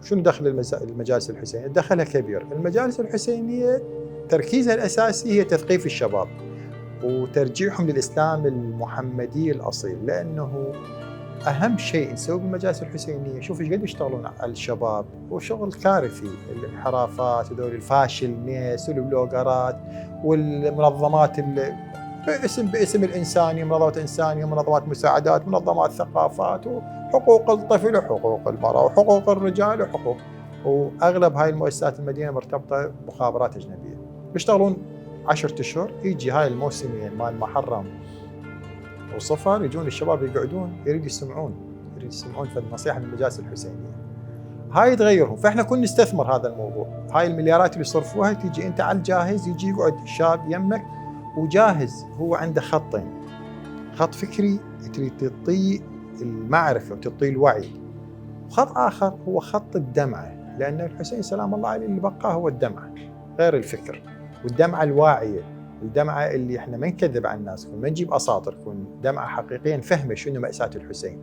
شنو دخل المجالس الحسينية؟ دخلها كبير. المجالس الحسينية تركيزها الأساسي هي تثقيف الشباب وترجيعهم للإسلام المحمدي الأصيل، لأنه أهم شيء نسوي بالمجالس الحسينية، شوف ايش قد يشتغلون على الشباب، وشغل كارثي، الانحرافات هذول الفاشل ناس والبلوجرات والمنظمات باسم الإنسانية، منظمات إنسانية، منظمات مساعدات، منظمات ثقافات، وحقوق الطفل وحقوق المرأة وحقوق الرجال وحقوق، وأغلب هاي المؤسسات المدينة مرتبطة بمخابرات أجنبية، يشتغلون 10 أشهر، يجي هاي الموسمين مال محرم وصفر يجون الشباب يقعدون يريد يسمعون في النصيحة من المجالس الحسينية، هاي تغيرهم. فإحنا كنا نستثمر هذا الموضوع، هاي المليارات اللي يصرفوها تيجي أنت على الجاهز، يجي يقعد شاب يمك وجاهز، هو عنده خطين، خط فكري تريد تعطيه المعرفة وتعطيه الوعي، وخط آخر هو خط الدمعة، لأن الحسين سلام الله عليه اللي بقاه هو الدمعة غير الفكر، والدمعة الواعية، الدمعة اللي احنا ما نكذب على الناس، ما نجيب أساطر، تكون دمعة حقيقيا فهمة شنو مأساة الحسين.